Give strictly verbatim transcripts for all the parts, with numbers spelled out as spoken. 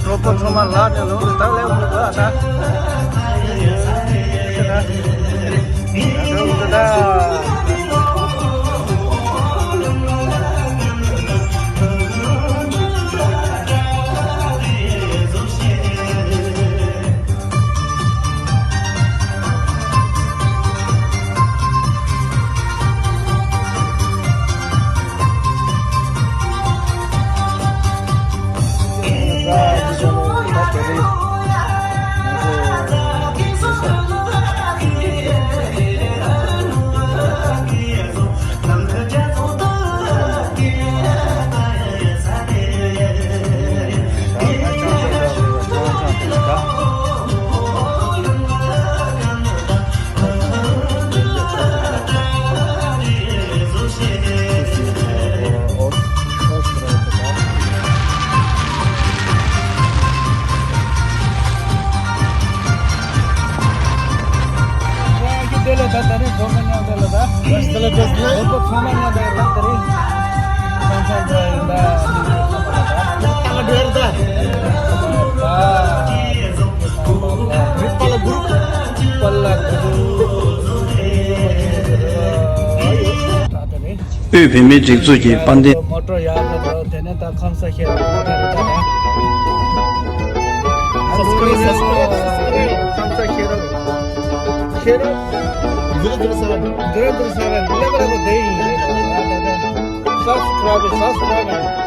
སློབ་དཔོན་ཚང་མ་ལགས་ཀྱང་ལོངས་སུ་ད་ལས་འོང་གི་ད། ད་ད་ད་ད། དབུས་བོད་མིའི་སྒྲིག་འཛུགས་ཀྱི་དཔལ་ལྡན། མོ་ཊ་ཡག་ག་འགྲོ། དེ་ནས་ད་ཁམས་ས་ཤེས་རབ་མོ་ཊ་རེད་ད། ཁམས་ས་ཤེས་རབ། ཤེས་རབ། zero zero seven zero zero seven eleven eleven དེ་ཡིན། Subscribe, subscribe.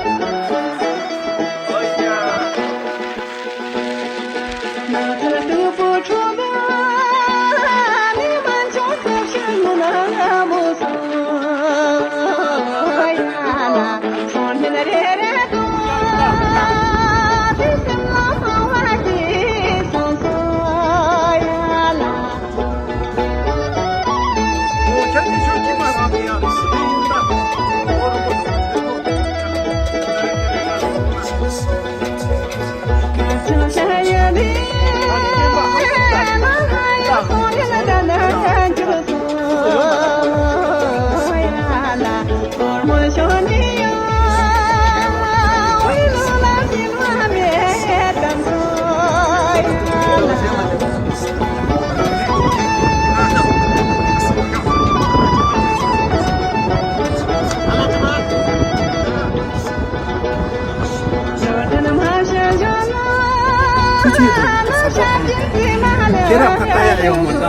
ཁྱེད་རང་ཁ་ཁ་ཡ་ཡོང་མོ་ད། ཨ།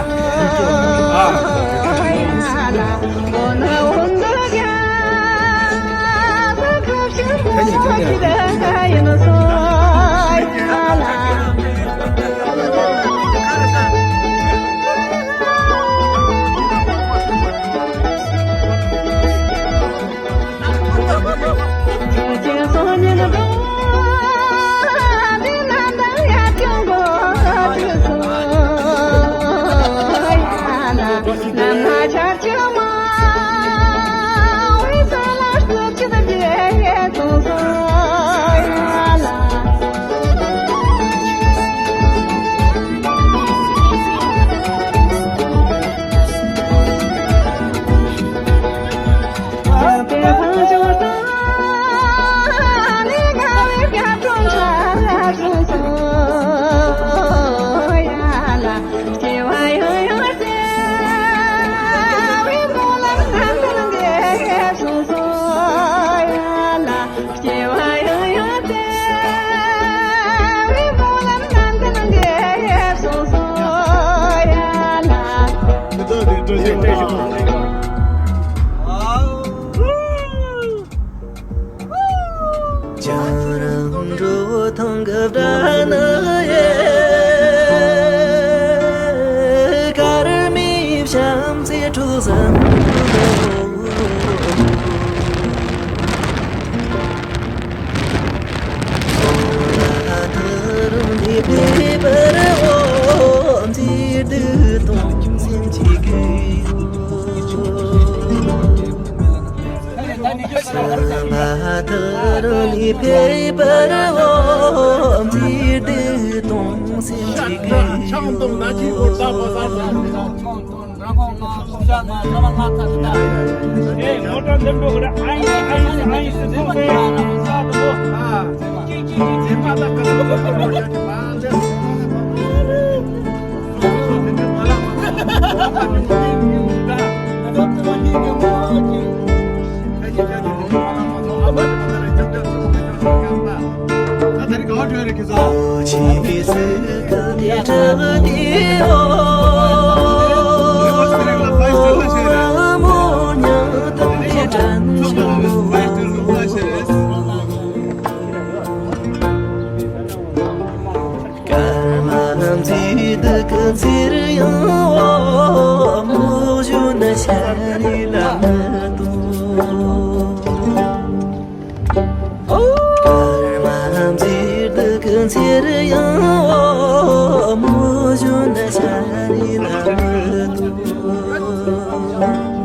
ཁྱེད་ནི་ཁྱེད་ནི།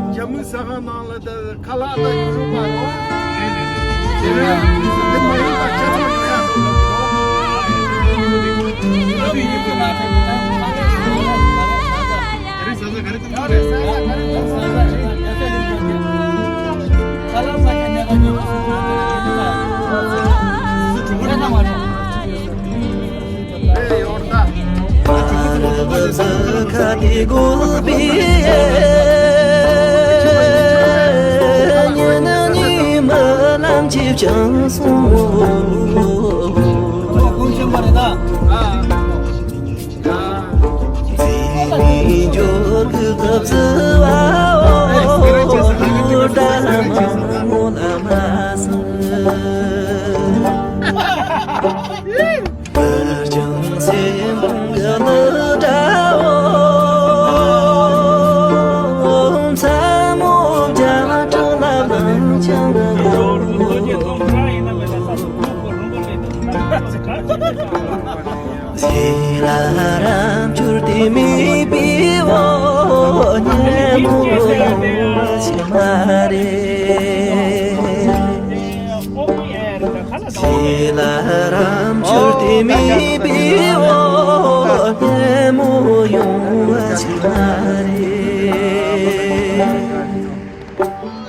རྒྱ་མི་ཟ་ཁང་ནང་ལ་ད་ཁ་ལག་ད་ཡོད་རུང་མ་རུང་། དེ་ནས་དེ་མ་ཡིན་པ་ཁྱད་མཚར་ཡོང་ཡ་འདུག་ལ། ད་དུང་ཡིན་པ་མ་རེད། ད་ཁ་ལག་ཟ་ས་ག་རེ་ཟ་ས་ག་རེ་ད་ཟ་ས་ག་རེ་ཟ་ས་ག་རེ་ཟ་ས་ག་རེ་ཟ་ས་ག་རེ་ཟ་ས་ག་རེ། ཁ་ལག་ཟ་མཁན་ཉལ་ཁ་ཉལ་ཁ་སུ་ཁྱོད་ཚོ་ལ་ཡིན་ས། སུ་གྲོངས་ཁ་ན་མ་རེད།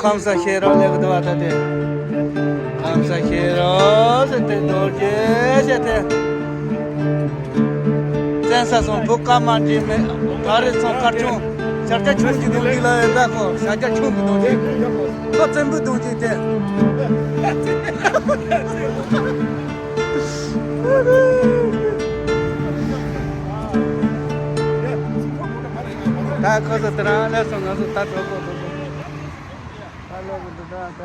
ཁམས་ཤེས་རབ་ལེགས་འདུག་བ་ད་དེ། ཁམས་ཤེས་རབ་ཟེར་ཏེ་རྡོ་རྗེ་ཟེར་ཏེ། བཙན་ས་སོང་བུ་ཀ་མ་འདྲེས་མེད་ད་རེས་སོང་དཀར་ཆུང་། ཤར་རྒྱ་ཆུང་གི་གདོང་འདི་ལ་ཡོད་ད་ཁོ་ཤར་རྒྱ་ཆུང་གི་གདོང་འདི། ཁོ་བཙན་པོའི་གདོང་འདི་དེ། ད་ཁོ་ཚོ་དེ་རང་སླེབས་སོང་། ང་ཚོ་ད་གྲོགས་པོ་འགྲོ་དགོས། ད་སླེབས་གི་འདུག་ད་ད།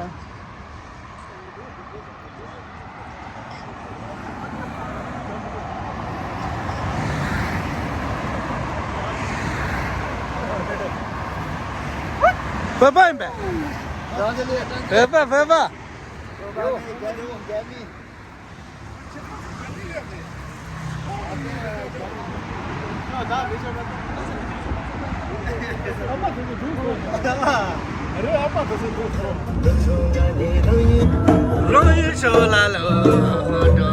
བོད་པ་ཡིན་པས། བོད་པ་བོད་པ། རང་ཡུལ་ཕྱོགས་ལ་ལོག་འགྲོ།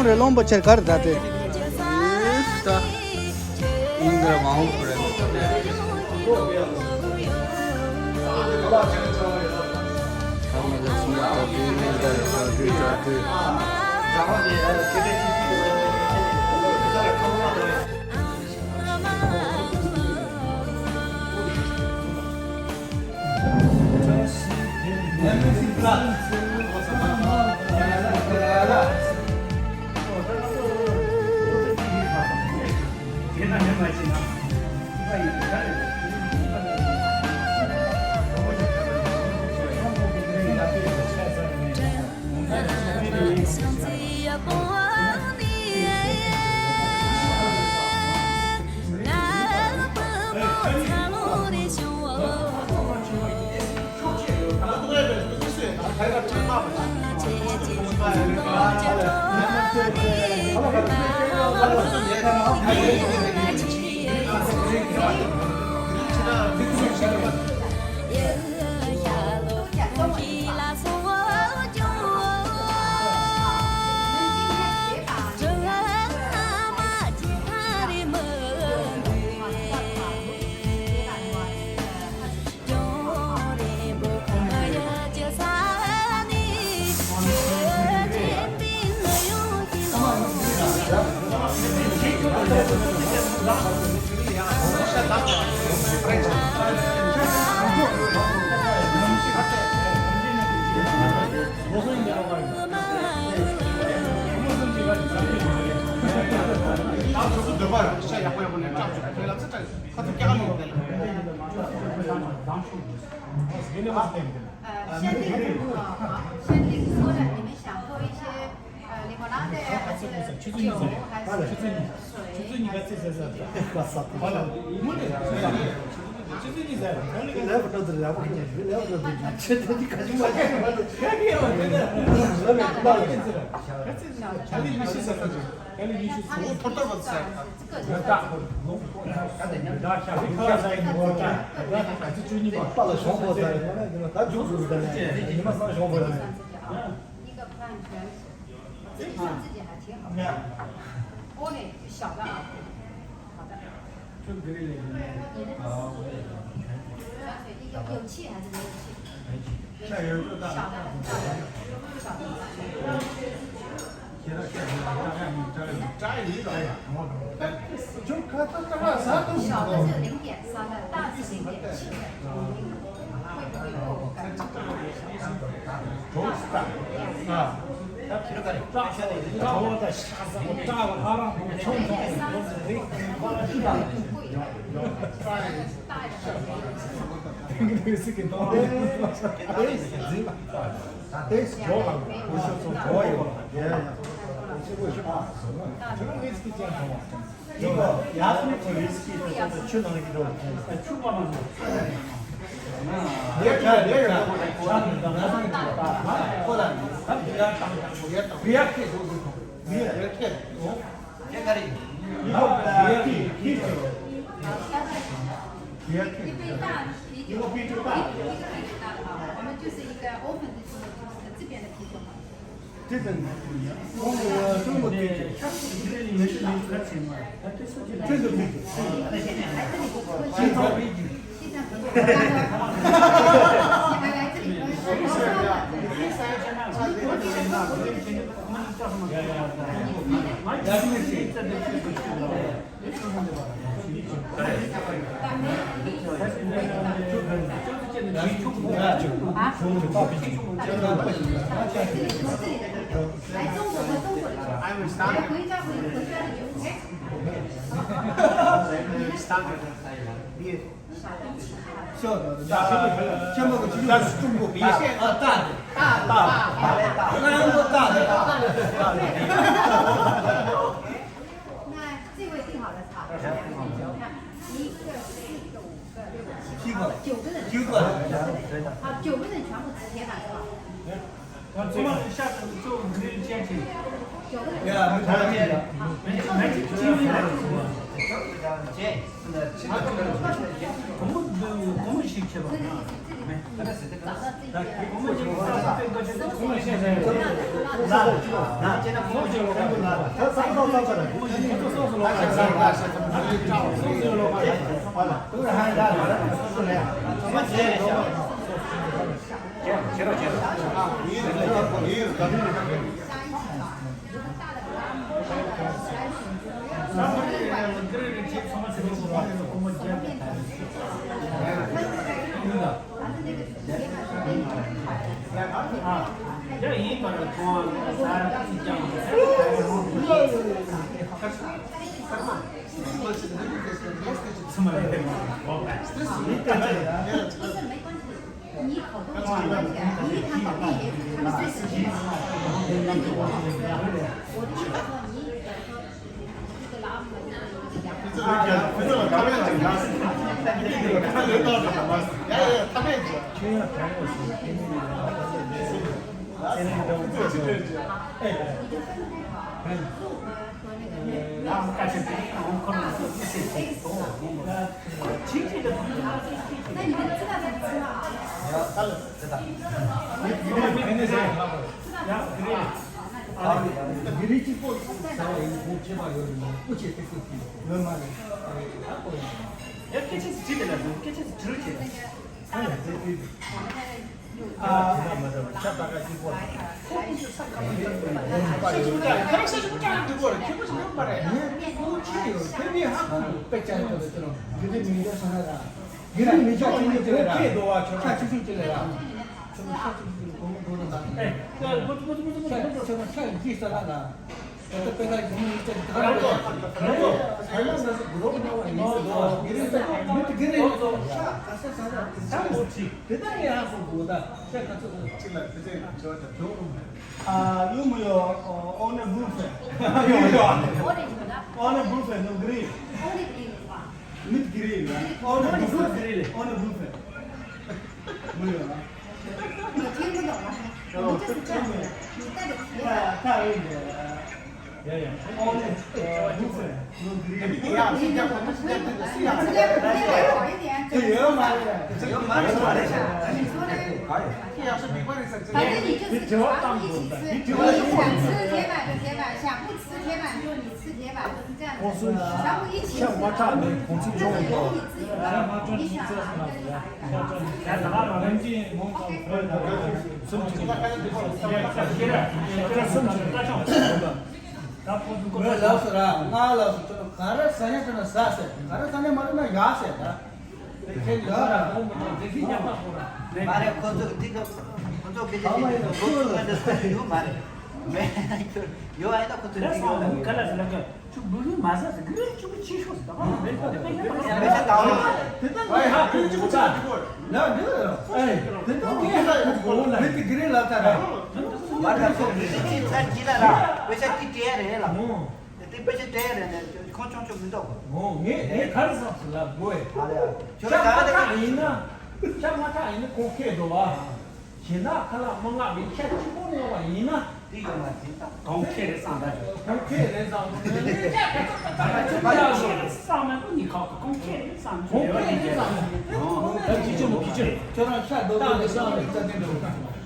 ལོང་རེ་ལོང་པོ་ཆེར་གར་ད་དེ། ཨིན་དར་ཝང་ཧུ་རེ། 呃，限定，啊，限定说了，你们想喝一些，呃，limonade还是酒，还是水？一个半圆形，我自己还挺好看。玻璃小的啊，好的。你的有有气还是没有气？没气。小的还是大的？小的。小的是零点三的，大的是零点七的。一杯大啤酒，一个一个一个大，我们就是一个 open 的，就是这边的啤酒嘛。这边的不一样，中国中国啤酒，这是啤酒，这是啤酒。那这位定好了是吧？你看，一个、四个、五个、六个、七个、九个人，九个人。啊，九个人全部直接打是吧？那这个下次就没人坚持。九个人。对啊，没谈了。没没没没。Ah, io mi ho, oh, ho ne blufe. Io, io. Ho ne blufe, no gri. Mit gri, ho ne blufe. Ho ne blufe. Io. 我听不懂啊，我们就是这样子的，你带着题吧。大大一点。 反正你就是全部一起吃，铁板就铁板，想不吃铁板就你吃铁板，就是这样子，全部一起吃，然后你自己，你选哪一个就哪一个。 ངས་ལབ་སོང་ར། ང་ལབ་སོང་། ཁྱོད་ག་རེ་ཟ་ཡ་ཁྱོད་ལ་ཟ་ཟེར། ག་རེ་ཟ་ཡ་མ་རེད་ན་ཡག་ཟེར་ད། དེ་ཁྱེད་ཡག་ར་ཁོང་མི་ཐོག་དེ་ཁྱེད་ཉག་པ་ཁོ་ར། མ་རེད། ཁོ་ཚོ་གི་དེ་ཁ་ཁོ་ཚོ་སྐད་ཆ་ཨ་མ་ཡིན་ན་ཁོ་ཚོ་ཁོ་ལ་ཟ་ཡ་ཡོད་མ་རེད། མེད་ཁྱོད་ཡོད་ཨ་ཡིན་ན་ཁོ་ཚོ་རེ་ཟ་ཡ་ཡོད་མ་རེད། ཁྱོད་བུ་ལུས་མ་ཟ་ཟེར་གི་རེད། ཁྱོད་ཀྱི་ཅི་ཤོག་ཟེར་ད་ག་རེད། དེ་ལྟ་ངས་ཧ་གོ་ཆ། ན་འདི་ཨེ་དེ་ལྟ་ངས་ཧ་གོ་གོ་ལ་རེད། དེ་གི་རེད་ལ་ད་ར། ང་ཚོ་སུ་མ་རེད་ཟེར་གི་རེད། ཚ་གི་ལ་ར་དཔེ་ཆ་ཏི་ཏྲེ་རེད་ལ། དེ་དཔེ་ཆ་ཏྲེ་རེད་ནས་ཁོང་ཆུང་ཆུང་མི་འདུག་གོ། ངས་ངས་ག་རེ་བསམ་སོང་ལབ་དགོས་ཨེ། ཨ་རེད། ཁྱོད་ཤ་མ་ཁྲག་ཡིན་ན། ཤ་མ་ཁྲག་ཡིན་ན་ཁོང་ཁེ་འགྲོ་བ། ཞེ་ན་ཁ་ལག་མ་མངགས་པའི་ཤ་གཅིག་པོ་མངགས་པ་ཡིན་ན། དེ་ཡོད་མ་རེད། དེ་ལྟ་གོང་ཁེ་རེད་བསམ་ད། གོང་ཁེ་རེད་བསམ་ད། ཁེ་རེད་བསམ་ན་ཀུན་ནི་ཁག་གི་གོང་ཁེ་རེད་བསམ་གོང་ཁེ་རེད་བསམ་ད། ཁྱི་ཆུང་ཁྱི་ཆུང་ཁྱོད་རང་ཤ་རྡོག་རྡོག་གི་བསམ་རེད་ད། དེ་འགྲོ་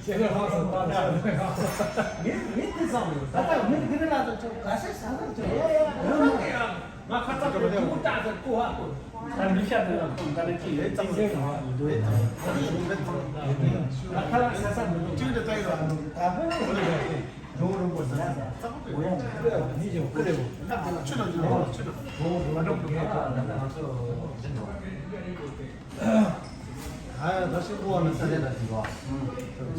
ཤེས་རེད་ཧང་སང་ད། ངས་ངས་དེ་བསམ་ཡོད་ད། ད་མི་དེ་རིང་ལ་ད་ཁྱོད་ག་ཤ་ཟ་ཟ་ཁྱོད་ཡ་ཡ་ཡ། ང་ཁ་ཚ་གི་ཐུག་ཏག་ཏག་ཀོ་ཧ་ཀོ། ད་མི་ཤ་དེ་ལ་ཁོང་ག་ལ་ཅི་ཡོད་ཙམ་ཟེར་གི་ཧ་ཡོད་དོ། ད་ཁ་ལ་ཤ་ས་མི་འདུག་ཅི་འདྲ་ལྟ་ཡོད་ཨ། ད་ཧོ་ལ་ཡོད་ཀྱི་འགྲོ་རུ་པོ་ཟ་ས་ཙག་པོ་ཡོད་ཡ། མི་ཡོད་ཀི་རེ་བོ། ཆུ་ལ་འཇུ་ཆུ་ལ། ཧོ་རུ་པོ་ང་ཚོ་ང་ཚོ། ཨ་ཡ་ད་ཤི་ཀོ་ཨ་ན་ས་རེད་ད་ཅི་གོ།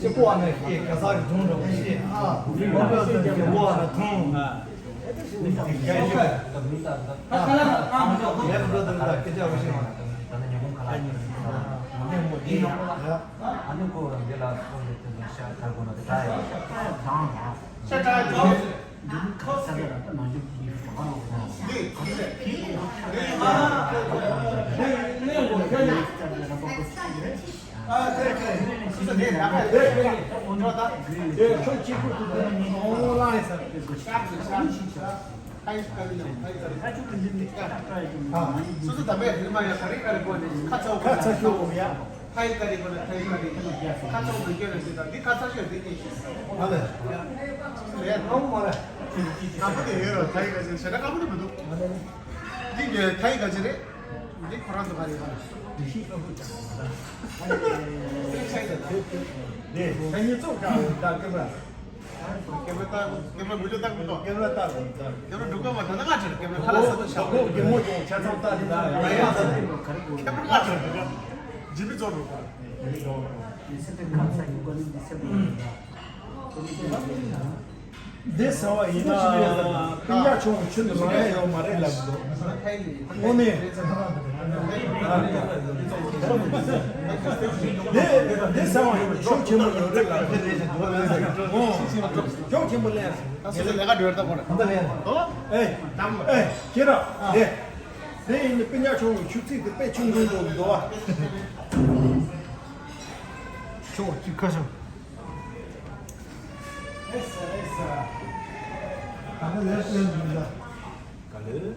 ཤི་ཀོ་ཨ་ན་ཤི་ག་ས་རི་ཐུང་རོ་ཤི་ཨ། མི་མ་ཤི་ཀོ་ཨ་ན་ཐུང་ཨ། ད་ཁ་ལ་ཨ་མ་ཅོ་ཁོ་ལེབ་རོ་ད་ད་སྐད་ཆ་བ་ཤི་ཨ། ད་ནི་ཉོ་གོང་ཁ་ལ་ཨ་ནི་ཀོ་རང་འདི་ལ་སོང་ལེ་ཏེ་ལ་ཤ་ཁ་གོ་ན་ད་ཡ་ཤ་ཁ་ཡ་ད། ཤ་ཁ་ཡ་ད། ཁ་ཚ་ཤོག་གོ་ཡ། ཁ་ཡི་ཀ་རི་གོ་ལ་ཐ་ཡི་ཀ་རི། ཁ་ཚ་བོ་གི་ལ་ཟེར་ད་འདི་ཁ་ཚ་ཤོག་འདི་ནི། ཨ་ལེ། ལས་ནོར་མ་རེད། ང་པོ་དེ་ཡོད་ར་ཐ་ཡི་ཀ་ཅི་ཞེ་ན་ཀ་པོ་དེ་མི་འདུག་འདི་གི་ཐ་ཡི་ཀ་ཅི་རེད། འདི་ཁོ་རང་ཚོ་ག་རེ་ཡོད་ར། འདི་ཤི་ཀ་པོ་ཅང་མ་རེད། སེམས་ཆེན་ཟེར་ད། འདི་ད་ཉིད་ཚོགས་ཀྱང་ད་ཀི་མ། སྐྱེ་བོ་ལྟ་སྐྱེ་བོ་མི་ལུས་བཏང་མི་ཐོག་སྐྱེ་བོ་ལྟ་དགོས་ད། སྐྱེ་བོ་འགྲོ་ཀ་མ་ཐོན་ན་ང་ཚོར་སྐྱེ་བོ་ཁ་ལ་ས་ད་ཤ་ཁོ་རྒན་མོ་ཅུང་ཆ་ཚང་ལྟ་དེ་ད་ཡ་ཡ་ད་སྐྱེ་བོ་ང་ཚོར་འགྲོ་ཀ་ཇི་མི་ཚོར་འགྲོ་ཀ་འདི་ཟེར་བ་ཡིན་ན། སྤུན་ཀྱག་ཆུང་ཆུང་དུ་ལང་ཡ་ཡོད་མ་རེད་ལབ་འདུག་དངོས་གནས། དེ་དེ་ཟེར་བ་ཡོད་ཆོག་ཆེན་པོ་ཡོད་རེད་ལབ་འདུག་ཨོ། ཆོག་ཆེན་པོ་ལས། ད་སོ་སོ་ལས་ཀ་འགྲོ་ཡ་ད་ཁོ་ར། ད་ལས། ཨོ། ཨེ། ཨེ། ཁྱེད་རང་། དེ། དེ་ཡིན་ནི་སྤུན་ཀྱག་ཆུང་ངུ་ཆུ་ཚིག་དེ་དཔེ་ཆུང་ཆུང་འགྲོ་གི་འདུག་ཨ། ཆོག་ཅིག་ཁ་ཤོ། ཨེ་ས་ཨེ་ས། ད་ནི་ལས་ལས་འདུག་ད། ག་ལེ།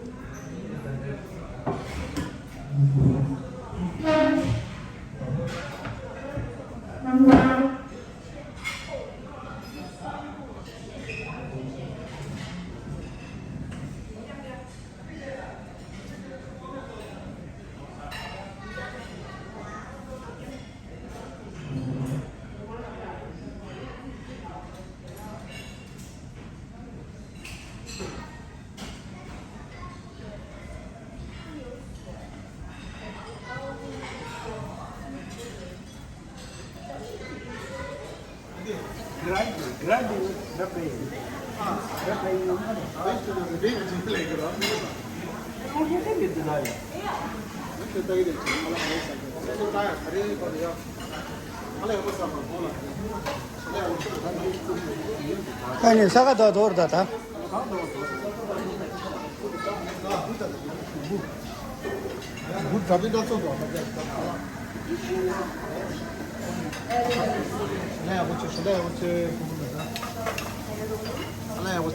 ཁ་ནས་ས་ཁ་དོག་དོར་ད་ད།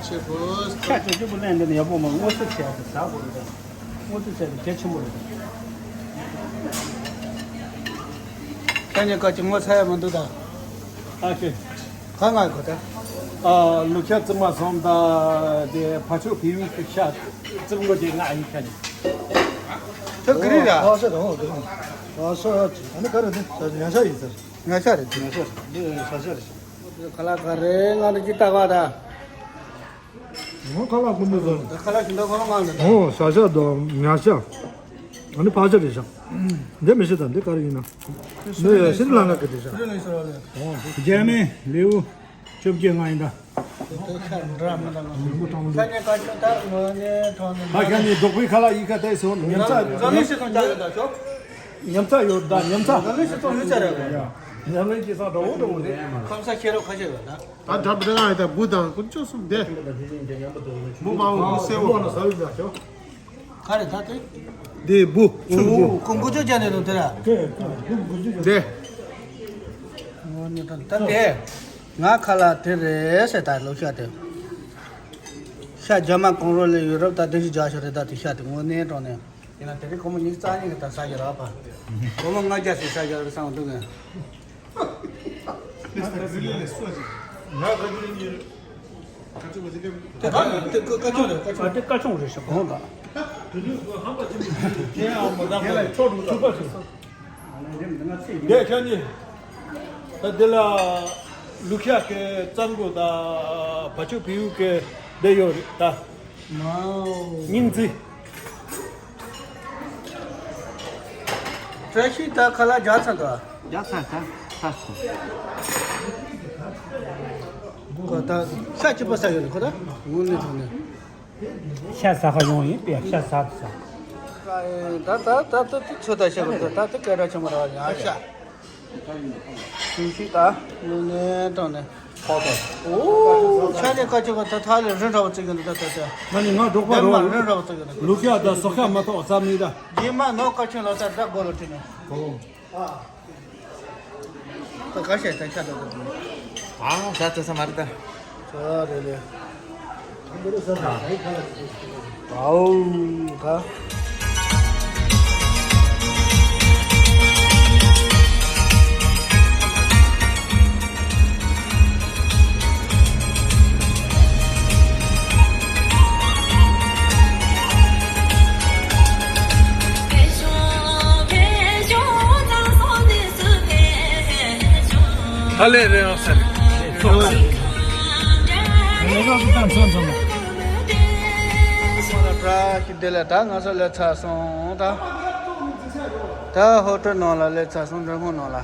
ཤ་ཆེ་ཆེ་པོ་ལེན་འདི་ནས་ཡག་པོ་མ། སྔོ་ཚལ་བྱས་ཏེ་ཟ་དགོས་རེད། སྔོ་ཚལ་བྱས་ཏེ་གལ་ཆེན་པོ་རེད། ཁྱེད་གཉིས་ཀ་ཅིག་ངོ་ཚ་ཡ་མི་འདུག་ད། ཨ་ཁྱེད། ག་ང་གོ་ད། ཨ། ལུག་ཤ་བཙིར་མ་སོང་ད། དེ་བ་ཕྱུགས་བེའུ་གི་ཤ་བཙིར་མོ་དེ་ང་ཡིན་ཁྱེད་གཉིས། ཁྱོད་ག་རེ་ར། ཨ་ཤ་དང་འོ་ག་རེ། ཨ་ཤ་ཨ་ཅི་ཨ་ནི་ག་རེ་དེ་ཉ་ཤ་ཡིན་ཟེར། ཉ་ཤ་རེད། ཉ་ཤ་རེད། འདི་ས་ཤ་རེད། ཁ་ལག་ག་རེ་ང་ནི་ཅི་ལྟ་བ་ད། ངོ་ཁ་ལག་ཀུན་པོ་ཟེར། ཁ་ལག་ཞིག་འདུག་ཁོ་རང་ང་འདི་ད། ཨོ་ས་ཤ་དང་ཉ་ཤ། ཨ་ནི་ཕག་ཤ་རེད་ཤག་འདི་མི་ཤེས་ད། འདི་ག་རེ་ཡིན་ན། འདི་ཤྲི་ལང་ཀ་གི་རེད་ཤག་རྒྱ་མི་ལེའུ་བཅོ་བརྒྱད་ལྔ་ཡིན་ད། ཁ་ཉེ་ཁ་ཆུ་ཐར་ངོ་ནས་ཐོན་ནས། ད་ཁ་ནས་རྡོག་པའི་ཁ་ལག་ཡིན་ཁ་བལྟས་སོང་། ཉམས་ཚ། འཛམ་གླིང་སྤྱི་ཚོགས་ཀྱང་ཡོད་ད་ཤོག་ཉམས་ཚ་ཡོད་ད་ཉམས་ཚ། འཛམ་གླིང་སྤྱི་ཚོགས་ཡོད་ཚ་རེད་གོ། ཉམས་ལེན་སྐྱེ་ས་འདྲ་བོ་འདྲ་བོ་རེད། ཁམས་ས་ཁྱེད་རོགས་ཁ་ཤས་ཡོད་ད། ད་འདྲ་མི་འདྲ་ང་ཡི་ད་བུ་དང་ཀུན་སྤྱོད་གསུམ་བསྡད། བུ་མང་བོ་བུ་གསལ་བོ། ག་རེ་ད་དེ། འདི་བུ། ཆུང་བུ། ཀུན་ཀུན་སྤྱོད་ཅན་རེད་དོ་དེ་ར། བསྡད། ད་དེ། ང་ཁ་ལག་དེ་རེད་ཟེར་ད་ལོ་ཤ་དེ། ཤ་རྒྱ་མ་གང་རོ་ལས་ཡོད་རབས་ད་དེ་ཞིག་རྒྱག་ཤོག་རེད་ད་དེ་ཤ་དེ་དངོས་གནས་དྲང་གནས། ཡིན་ན་དེ་རིང་ཁོ་མོ་ཉིས་རྩ་གཉིས་ཀྱི་ད་ཟ་རྒྱུ་རག་པ། ཁོ་མོ་ལྔ་བརྒྱ་ཞིག་ཟ་རྒྱུ་རེད་བསམ་འདུག་ངས། དེ་ད་དེ་ཀ་ཆུང་རེད་ཀ་ཆུང་རེད། ཨ་དེ་ཀ་ཆུང་རེད་ཤག་གོང་ད། དེ་ཁྱོད་ནི། ད་འདི་ལ་ལུག་ཤ་གི་གཙང་པོ་ད་བ་ཕྱུགས་བེའུ་གི་འདི་ཡོད་རེད་ད། མའོ། སྙིང་རྗེ། བཀྲ་ཤིས་ད་ཁ་ལག་རྒྱག་ཚར་འདུག་རྒྱག་ཚར་ཚར་ཚར་སོང་། ཁོ་ད་ཤ་གཅིག་པ་ཟ་ཡོད་རེད་ཁོ་ད་དངོས་གནས་དྲང་གནས། ཤ་ཟ་ཁ་ཡོང་ཡིན་པས་ཤ་ཟ་དུ་ཟ། ད་ད་ད་ད་ཚོད་ལྟ་བྱེད་དགོས་ད་དེ་སྐད་གྲགས་ཆེན་པོ་རེད་བ་ཡང་ཤ། ཞིམ་ཤིག་ད་དངོས་གནས་དྲང་གནས། ཨོ། ཆ་ནས་ཁ་ཆེ་བ་ད་ཐག་ལས་རི་འདྲ་བ་བརྩིགས་ཡོད་འདུག་ད་ད་ད། ང་ནི་ང་འབྲོག་པ་རེད་བ། རི་འདྲ་བ་བརྩིགས་ཡོད་འདུག་ལུག་ཤ་དང་ཟོག་ཤ་མ་གཏོགས་ཟ་མི་ད། རྗེས་མ་ནོར་ཀ་ཆུང་ལོ་ཙཱ་བདག་སྒོ་ལ་ཁྲིད་ནས། ཨོ། ད་ག་བཤད་ད་ཤ་ད་ད་དུ། ཨ་ཟ་ད་ས་མ་རེད་ད། ཨོ་ད། ཧ་ལས་རེད་ཨང་ས་རེད། ཚོགས་ལ་བཀྲ་ཤིས་བདེ་ལེགས། ད་ང་ཚོ་སླེབས་ཚར་སོང་། ད་ད་ཧོ་ཊེལ་ནང་ལ་སླེབས་ཚར་སོང་། མགྲོན་ཁང་ནང་ལ།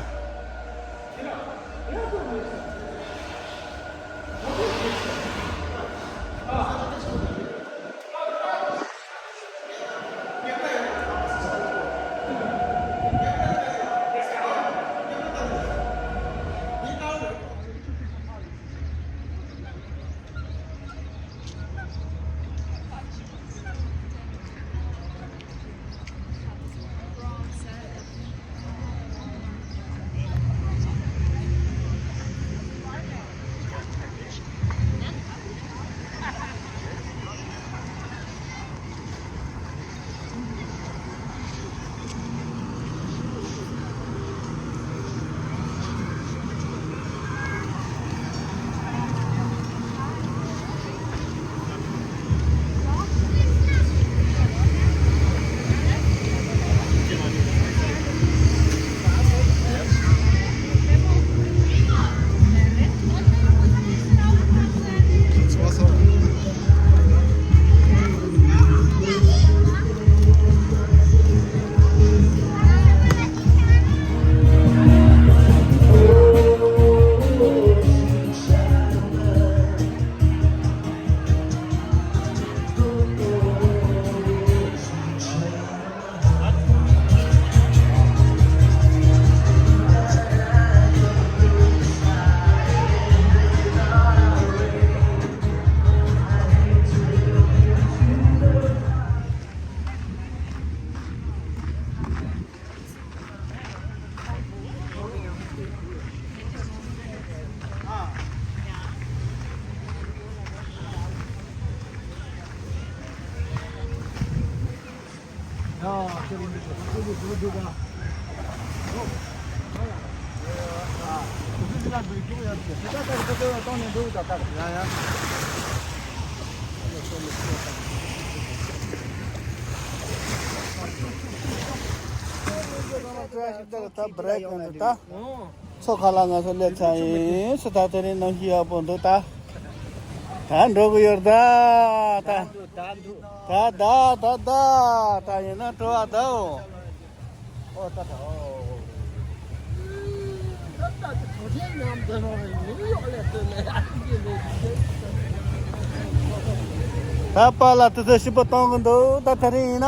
མཚོ་ཁ་ལ་ང་ཚོ་སླེབས་ཚར་ཡིན། སུ་ད་དེ་རིང་གནམ་གཤིས་ཡག་པོ་འདུག་ད། ད་འགྲོ་གི་ཡོད་ད། ད་ད་ད་ད་ད་ཡིན་ན་འགྲོ་བ་ད་འོ། ཨོ་ད་ད་ཨོ། ད་པཱ་ལགས་དུས་ཚོད་ཞིབ་པོ་གཏོང་གི་འདུག་ད་དེ་རིང་ཡིན་ན།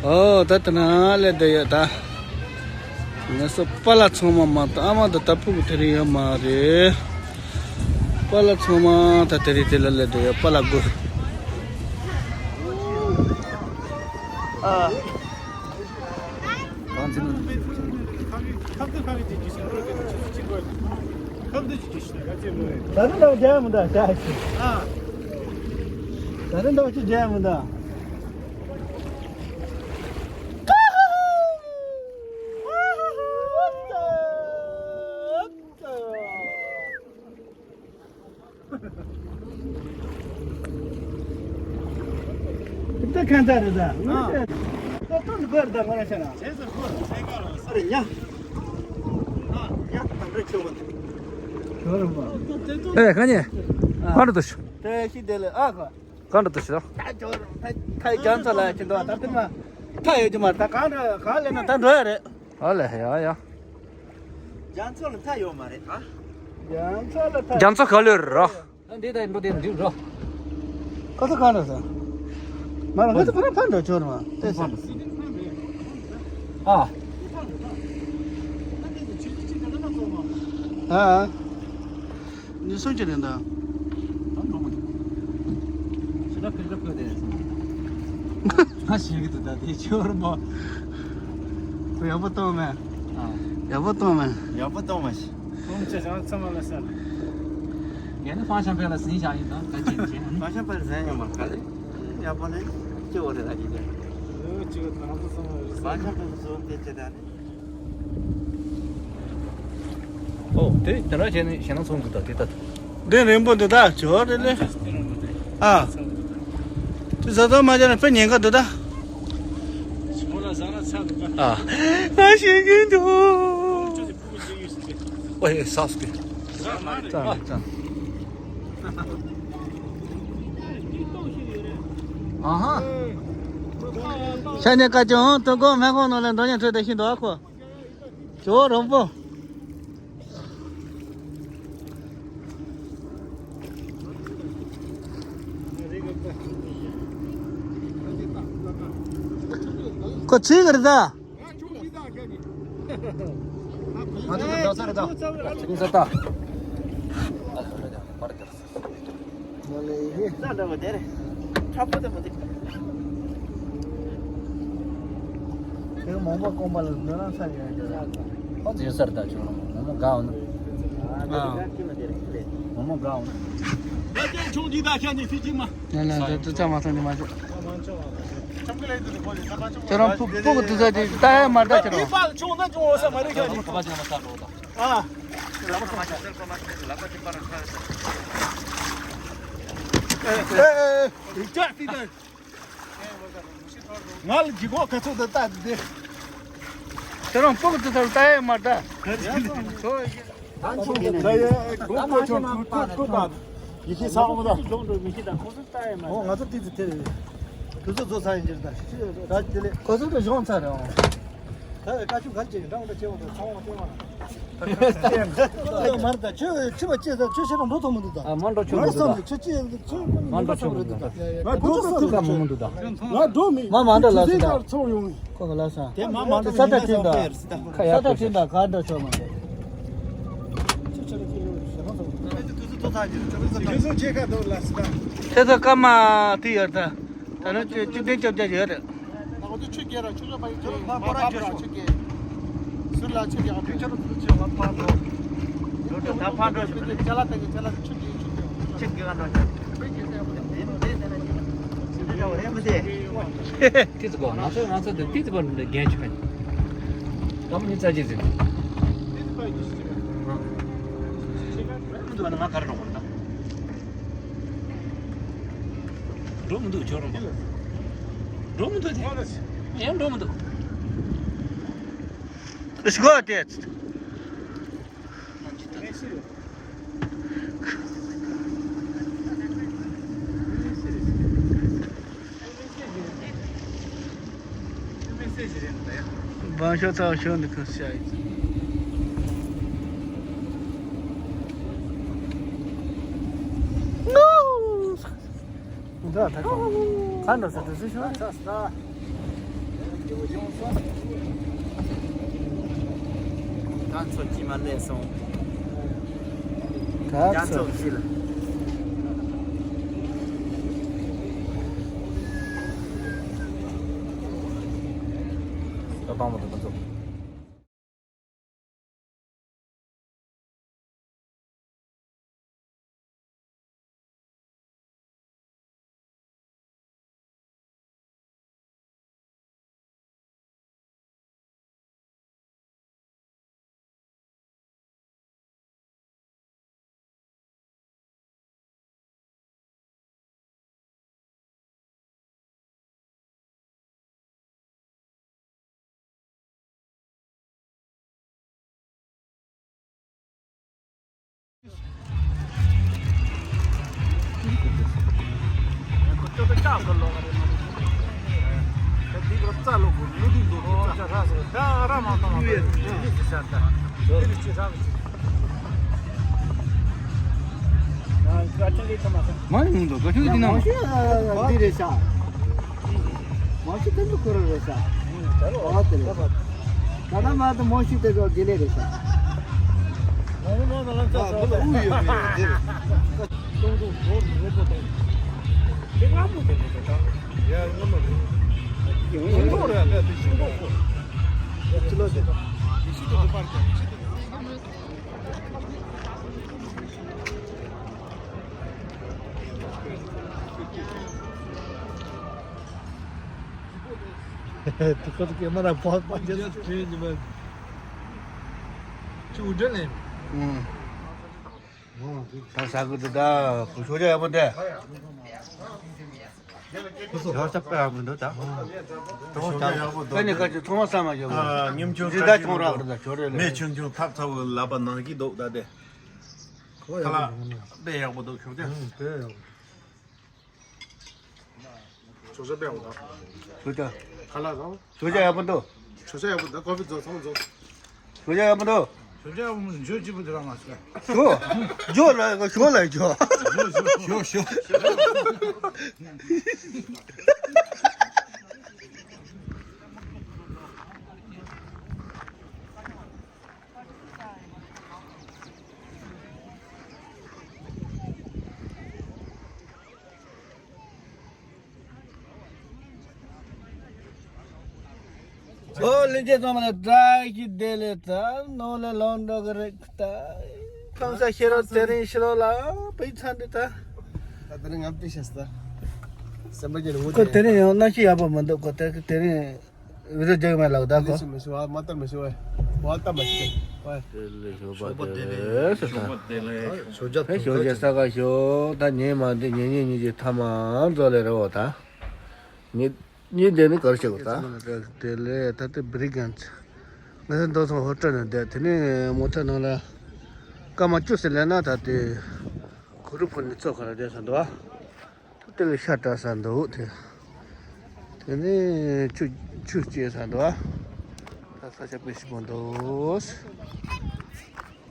ཨོ་ད་དེ་ན་སླེབས་བསྡད་ཡོད་ད། ང་ཚོ་པཱ་ལགས་ཚང་མ་མ་གཏོགས་ཨ་མ་དང་ད་ཕྲུ་གུ་དེ་རིང་ཡོད་མ་རེད། པཱ་ལགས་ཚང་མ་ད་དེ་རིང་དེ་ལ་སླེབས་བསྡད་ཡོད། པཱ་ལགས་དགུ། ཨ། ད་རེས་འདྲ་བ་རྒྱག་མི་འདུག་ད་རེས་འདྲ་བ་ཅི་རྒྱག་མི་འདུག་ད་གང་ལྟར་རེད་ད། ཨ། ད་དོན་དགོས་རེད་ད། ང་རང་ཤ་ན། རེད་ཟེར་གོ་རེད། སེང་ག་རེད། ཨ་རེད་ཉ། ཨ་ཉ་དང་རེད་ཆོག་མ་འདུག་ཁྱོད་རང་མ། ཨེ་ཁ་ཉེ། ཨ། ག་རེ་འདུག་ཤོག་དེ་ཤི་དེ་ལས་ཨ་ཁ། ག་འདྲ་འདུག་ཤོག་ད་ཁྱོད་རང་ད་ད་རྒྱ་མཚོ་ལ་ཅི་འདུག་ད་དེ་མ་ད་ཡོད་ཀྱི་མ་རེད། ད་གང་འདྲ་གང་ལས་ན་ད་འགྲོ་ཡ་རེད། ཨ་ལས་ཡ་ཡ། རྒྱ་མཚོ་ལ་མཐའ་ཡོད་མ་རེད་ཨ། རྒྱ་མཚོ་ལ་མཐའ། རྒྱ་མཚོ་ག་ལོས་རེད་རོ། ཨ་འདི་ད་འགྲོ་དེ་འདི་འགྲོ། ཁ་ཚ་གང་འདྲ་ཟེར། མ་ལ་ང་ཚོ་ཕ་ར་ཕ་འགྲོ་ཆོག་རེད་མ་དེ་ཟེར། ཨ། ཨ། ནི་སུ་ཅི་རེད་འདུག་ད་འགྲོ་མ་ཐུབ། ཞེ་དྲག་ཕེབས་ཕེབས་དེ། ང་ཞེད་ཀྱི་འདུག་ད་དེ་ཆོར་མོ། ཁོ་ཡག་པོ་གཏོང་མེད། ཨ། ཡག་པོ་གཏོང་མེད། ཡག་པོ་གཏོང་མ་ཤི། ཁོང་ཚོ་ཚང་མ་ལ་ཟེར། ངས་ནི་ཧྥང་ཤང་ཕེ་ལ་ཟིན་བཞག་ཡིན་ད་ད་ཅིག་ཅིག་ཧྥང་ཤང་ཕེ་ལ་ཟིན་ཡོང་མ་ག་ལེ། ཡག་པོ་ནི་ཅི་འོ་རེད་ད་ཅིག་དེ། ཨོ་ཅིག་ང་ཚོ་ཚང་མ་ཧྥང་ཤང་ཕེ་ལ་ཟོན་དེ་ཅི་ད་ནི། ཨོ་དེ་དེ་འདྲ་བྱས་ནས་ཞེད་སྣང་ཚོར་གི་འདུག་དེ་ལྟ། དེ་རིང་པོ་འདུག་ད་ཇོ་རེ་ལེ། ཨ། དེ་བཟའ་ཚང་མ་བྱས་ན་དཔེ་ཉེན་ཁ་འདུག་ད། ཨ། ང་ཞེད་ཀྱི་འདུག་ཨོ་ཡེ་ས་སུ་ཀི། ཙང་ཙང་། ཨ་ཧ། ཤ་ཉེ་ཀ་ཅོང་ཏུ་གོ་མེ་གོང་ནང་ལ་འདོན་ཉན་འཕྲོད་དེ་ཤི་འདུག་ཨ་ཁོ། ཇོ་རོང་པོ། ཁོ་ཚིག་གི་རེད་ད། ང་ཚོ་འདི་ས་རེད་ད། ཚིག་ས་ད། ས་འདྲ་བ་དེ་རེད། ཁྲ་པོ་དེ་མ་དེ། དེ་མོང་པ་སྐོམ་པ་ལ་ནོར་ལངས་ས་ཡོད་རེད། ཨོ་ཙི་སར་ད་ཆུ་མོ་མོ་དགའ་འོ་ན། ཨ། མོ་མོ་དགའ་འོ་ན། ད་ཀྱང་ཆུང་འདི་ད་ཁྱ་ནི་ཕི་ཅི་མ། ན་ན་ད་ད་ཚ་མ་ཐོན་ནི་མ་ཆོག་ཁྱོད་རང་ཕུ་ཕུ་གི་དུ་ཚ་དེ་ལྟ་ཡ་མ་ལྟ་ཁྱེད་རང་། ཨ། ཨེ་ཨེ་ཨེ། ང་ལ་ལྗིད་ཁོག་ག་ཚོད་དུ་ལྟ་དེ། ཁྱེད་རང་ཕུ་གི་དུ་ཚ་ལྟ་ཡ་མ་ལྟ། ད་ཡ་གོ་གོ་ཆོང་ཁུ་ཁུ་ཁུ་དང་། ཡི་ཤེས་ས་འོང་ད། ཨོ་ང་ཚོ་ཏི་ཙི་ཐེ་རེད། དུས་ཚོད་རྫོགས་ཚར་ཡིན་གྱི་རེད་ད། ད་དེ་ལས་ཁོ་ཚོ་དུ་གཞུང་ཚར་རེད་ཨང་། ད་བཀའ་ཆུ་གར་བྱེད་འགྲང་ད་ཆེ་བ་དང་ཚང་བ་ཚང་བ། ད་མར་ད་ཁྱོད་ཁྱི་བ་ཅེས་ད་ཁྱོད་ཤེས་ན་འགྲོ་ཐུབ་མི་འདུག་ད། ཨ་མ་འགྲོ་ཆོག་མི་འདུག་ད། ཁྱོད་ཅེས་ཁྱོད་མ་འགྲོ་ཆོག་མི་འདུག་ད། ང་འགྲོ་ཐུབ་ཐུབ་ཀ་མི་འདུག་ད། ང་འགྲོ་མི་མ་མ་འདྲ་ལ་སི་ད། ཚོ་ཡོང་། ཁོ་ག་ལ་ས། དེ་མ་མ་འདྲ་ས་ད་ཁྱིམ་ད། ཁ་ཡ་ས་ད་ཁྱིམ་ད་ག་འདྲ་ཆོག་མ་འདུག་ཁྱེད་ཚོ་སྐར་མ་དེ་ཡོད་ད། ད་ནི་བཅུ་བདུན་བཅོ་བརྒྱད་ཡོད་རེད། ང་ཚོ་ཆུ་རྐྱལ་ར་ཆུ་རྐྱལ་པ་ཡིན་ཀྱང་ཕ་པོ་ར་ཆུ་རྐྱལ། ཟུར་ལ་ཆུ་རྐྱལ་ཕུ་ཆུ་རུ་ཚུར་ཆུ་བ་ཕ་འགྲོ། ད་ཕ་འགྲོ་ཆུ་རྐྱལ་ལ་ད་གི་ཆ་ལ་ཆུ་རྐྱལ་ཆུ་རྐྱལ། ཆུ་རྐྱལ་ག་འགྲོ་ཆ། དེ་ནི་དེ་ནི་ མི་ཤེས། ཏི་ཙི་གོ་ང་ཚོ་ང་ཚོ་དེ་ཏི་ཙི་གོ་འདི་རྒན་ཆུ་མེད། ཀམ་ནི་ཙ་ཅི་ཟིན། འགྲོ་མི་འདུག་ང་གར་འགྲོ་དགོས་ད། འགྲོ་མི་འདུག་ཁྱོད་རང་། འགྲོ་མི་འདུག་དེ། ཡང་འགྲོ་མི་འདུག Let's go, Dad. བང་ཤོག་ཚ་བ་ཤོག་འདི་ཁོ་ཤ་ཡིན། འདི་ད་ཁོ་ཁ་འགྲོ་ས་དུ་སུ་ཤོག་ཚ་ས། ད་ཚོ་ཅི་མ་ལས་སོང་། ད་ཚོ་ཅི་ལ། ད་བང་མོ་དུ་ད་ཚོ། མ་ཡིན་འདུག་ག་ཆུ་འདི་ན། མང་ཤོས་འདི་རེད་ཤག་མང་ཤོས་དེ་ཚོ་ཁོ་རང་རེད་ཤག་ཨོ་དེ་རེད། ད་ལྟ་མ་གཏོགས་མང་ཤོས་དེ་ཚོ་དགེ་ལས་རེད་ཤག་ཨ་ཁོ་ལ་དབུ་ཡོད་མེད་དེ་རེད། ཤིང་ཏོག་རེད་ད། ཡ་སྔ་མོ་རེད། ཤིང་ཏོག་རེད་ད་དེ་ཤིང་ཏོག་ཁོ། ཡ་ཕྱི་ལོགས་དེ། ཡེ་ཤེས་དེ་ཚོ་པར་ཀྱང་ཡེ་ཤེས་དེ། དེ་ཁོ་ཚོ་ཀེ་མ་ར་པར་པར་རྒྱབ་ཚུགས་ནི་མ། ཅི་འུ་དྲན་ལེན། ཨང་། ད་ཟ་གི་འདུག་ད་ཁོ་ཤོག་ཡག་པོ་འདུག་ཡག་ས་དཔེ་ཡག་པོ་འདུག་ད། ད་ནི་ཁ་ཅིག་ཚང་མ་ས་མ་ཡོད་གི། ཉིན་ཆུང་རི་དྭགས་ཆུང་རག་རེད་ད་ཁྱོད་རེད་ལེ། མེ་ཆུང་ཆུང་ཐབ་ཚ་བོ་ལབ་པ་ནང་གི་འདུག་ད་དེ། ཁ་ལག་དཔེ་ཡག་པོ་འདུག་ཤོག་ཅག་ཇོ་ཇོ་པའི་འོ་ད། ཇོ་ཇོ། ཁ་ལག་དང་། ཇོ་ཇོ་ཡག་པོ་འདུག་ཇོ་ཇོ་ཡག་པོ་འདུག་ཀོ་ཕི་རྫོགས་ཚང་མ་རྫོགས། ཇོ་ཇོ་ཡག་པོ་འདུག་ཇོ་ཇོ་ཡག་པོ་འདུག་ཇོ་ཇོ་ཡག་པོ་འདུག་ཇོ་ཇོ་ལ་ཇོ་ལ་ཇོ། ཇོ་ཇོ། ཇོ་ཇོ། ཨོ་ལྷན་རྒྱས་ཚང་མ་ལ་བཀྲ་ཤིས་བདེ་ལེགས། ད་ནོར་ལས་ལོན་འགྲོ་གི་རེད་ད། ཁམས་ས་ཤེས་རོགས་དེ་རིང་ཤི་རོགས་ལ་པའི་ཚ་འདི་ད། ད་དེ་རིང་ངམ་ཏི་ཤེས་ད། སེམས་པ་ཉིད་ནས་ངུ་ཁོ་དེ་རིང་ཡང་གནམ་གཤིས་ཡག་པོ་མི་འདུག་ཁོ་དེ་དེ་རིང་། བི་ཌི་ཡོ་རྒྱག་མེད་ལགས་ད་ཁོ། ལས་སུ་མི་ཤི་བ་མ་ལྟར་མི་ཤི་བ། བ་ལྟ་མ་ཤི་བ། དེ་ལས་ཞོགས་པ་དེ་ལས་ས་ད། ཞོགས་པ་དེ་ལས་ཞོགས་ཇ་ཧེ་ཐུག་ཞོགས་ཇ་ས་ག་ཞོགས་ད་ཉིན་མ་འདི་ཉིན་ཉིན་ཉིན་གྱི་ཐ་མ་རྫོགས་ལས་རེད་འོ་ད། ཉི་ཉི་དེ་ནི་གར་ཞིག་ད། དེ་ལས་ད་ལྟ་བི་རི་གན་ཚ། ང་ཚོ་མདོ་ཚང་ཧོ་ཊེལ་ནང་བསྡད་དེ་ནས་མོ་ཊ་ནང་ལ་སྐར་མ་བཅུ་ཙམ་སླེབས་ན་ད་དེ་གུ་རུ་ཕུ་ནི་ཚོ་ག་ལ་བསྡད་ས་འདུག་ཨ། དེ་ལ་ཤ་བཀྲ་ས་འདུག་དེ། དེ་ནས་ཆུ་ཆུ་སྐྱེས་ས་འདུག་ཨ། ད་ས་ཆ་དཔེ་ཞིག་པོ་འདུག་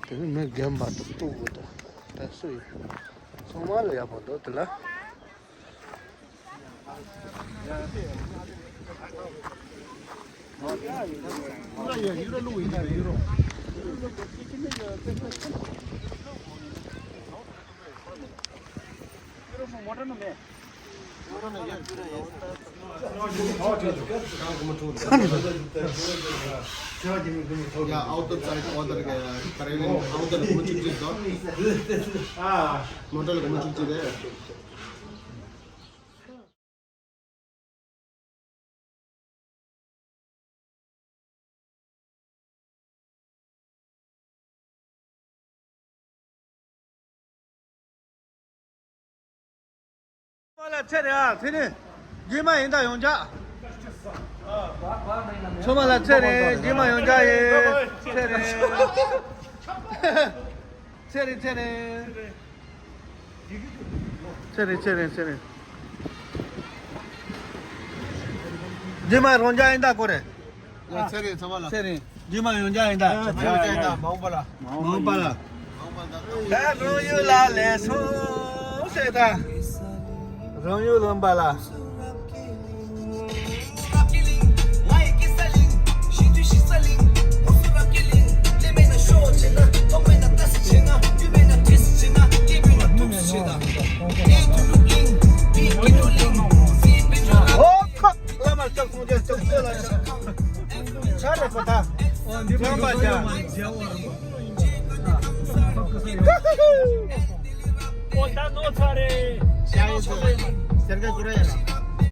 དེ་ནས་མི་རྒན་པ་དང་སྤུ་གུ་དང་ད་སུ་ཡིན། ཚང་མ་ལ་ཡག་པོ་འདུག་དེ་ལ། Yeah, outer side, outer, uh, Kareli, outer, motor, motor, motor. ལ་ཚེ་རིང་ཨ། དེ་ནི་རྗེས་མ་ཡིན་ད་ཡོང་ཆ། ཚང་མ་ལ་ཚེ་རིང་། རྗེས་མ་ཡོང་ཆ་ཡིན། ཚེ་རིང་། ཚེ་རིང་། ཚེ་རིང་། ཚེ་རིང་། ཚེ་རིང་། ཚེ་རིང་། རྗེས་མ་རང་ཆ་ཡིན་ད་ཀོ་རེ། ཚེ་རིང་། ཚང་མ་ལ་ཚེ་རིང་། རྗེས་མ་ཡོང་ཆ་ཡིན་ད། ཚེ་རིང་། མ་འོངས་པ་ལ། མ་འོངས་པ་ལ། ད་རང་ཡུལ་ལ་ལེགས་སོང་ཟེར་ད། རང་ཡུལ་ལོན་པ་ལ། ཨོ་ཁ། བླ་མ་སྐྱབས་སུ་མཆི། སྐྱབས་སུ་ལ་སྐྱབས། ཆ་རེ་པ་ད། འོ་འདི་མ་འགྲོ་ཡོད་མ་རེད། རྒྱལ་བ་རིན་པོ་ཆེ། ཨོ་ད་ནོར་ཚར་རེད། ཞལ་ཡོད་ཚོ། སེར་ཀ་ཀུ་རེ་ཡ་ལ།